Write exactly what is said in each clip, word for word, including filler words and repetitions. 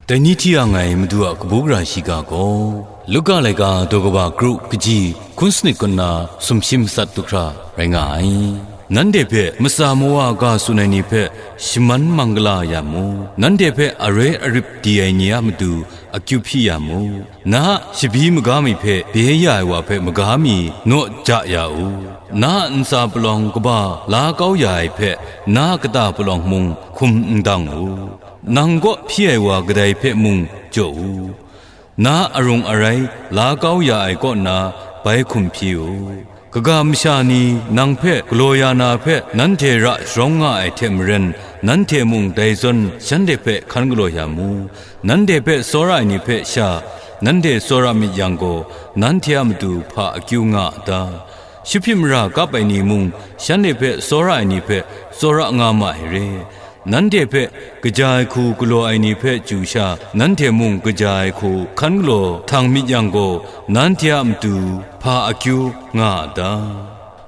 Dai ni hti yang ai Madu a kabu gara shiga gaw, Luka laika daw kaba kru kaji hkun sanit kaw nna sumshi matsat du hkra rai nga ai. Nanhte hpe matsa mawa ga tsun ai ni hpe shaman manggala ya mu, nanhte hpe aroi arip di ai ni a matu akyu hpyi ya mu. Na a shabi maga mi hpe bye ya ai wa hpe maga mi naw ja ya u. Na a ntsa palawng kaba la kau ya ai hpe na a kata palawng mung hkum n dang u. Nang kaw hpyi ai wa kadai hpe mung jaw u. Na a arung arai la kau ya ai kaw na bai hkum hpyi u. Kaga masha ni nang hpe galaw ya na hpe nanhte ra sharawng nga ai hte maren, nanhte mung dai zawn shanhte hpe hkan galaw ya mu. Nanhte hpe tsawra ai ni hpe sha nanhte tsawra myit yang gaw, nanhte a matu hpa akyu nga a ta? Shahpyi mara kap ai ni mung shanhte hpe tsawra ai ni hpe tsawra nga ma ai re. Nanhte hpe kaja ai hku galaw ai ni hpe chyu sha, nanhte mung kaja ai hku hkan galaw htang myit yang gaw, nanhte a matu hpa akyu nga a ta?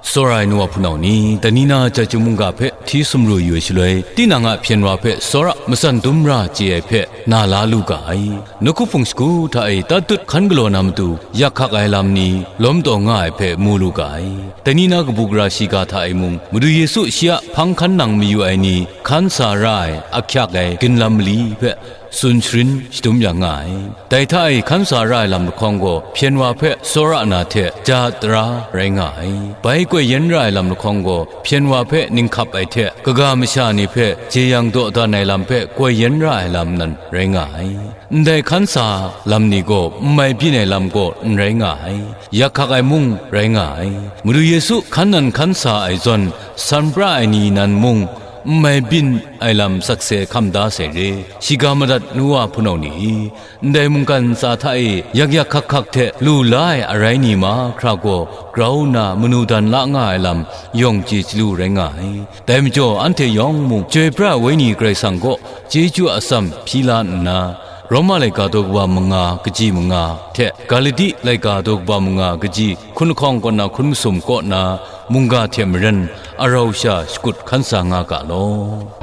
Tsawra ai nu wa hpunau ni, dai ni na chyeju mungga hpe hti sumru yu ai shaloi, tinang a hpyen wa hpe tsawra matsan dum ra chye ai hpe na la lu ga ai. Nawku hpung shagu hta e tatut hkan galaw na matu yak hkak ai lam ni lawm taw nga ai hpe mu lu ga ai. Dai ni na kabu gara shiga hta e mung, Madu Yesu shi a hpang hkan nang mayu ai ni hkan sa ra ai ahkyak ai ginlam mali hpe tsun sharin shadum ya nga ai. Dai hta e hkan sa ra ai lam lahkawng gaw hpyen wa hpe tsawra na hte ja tara rai nga ai. Bai koi yen ra ai lam lahkawng gaw hpyen wa hpe ninghkap ai hte kaga masha ni hpe jeyang dawdan ai lam hpe koi yen ra ai lam nan rai nga ai. Ndai hkan sa lam ni gaw n mai byin ai lam gaw n rai nga ai. Yak hkak ai mung rai nga ai. Madu Yesu hkan nan hkan sa ai zawn, san pra ai ni nan mung n mai byin ai lam sakse hkam da sai re. Shiga madat nu wa hpunau ni i, ndai mungkan ntsa hta e yak yak hkak hkak hte lu la ai arai ni mahkra gaw grau nna manu dan la nga ai lam yawng chye chyalu rai nga ai. Dai majaw anhte yawng mung Chyoi pra ai Wenyi Karai Kasang kaw chyeju atsam hpyi la nna, Roma laika daw kaba manga kaji manga hte Galati laika daw kaba manga kaji hkun lahkawng kaw na hkun masum kaw na mungga hte maren arau sha shakut hkan sa nga ga law.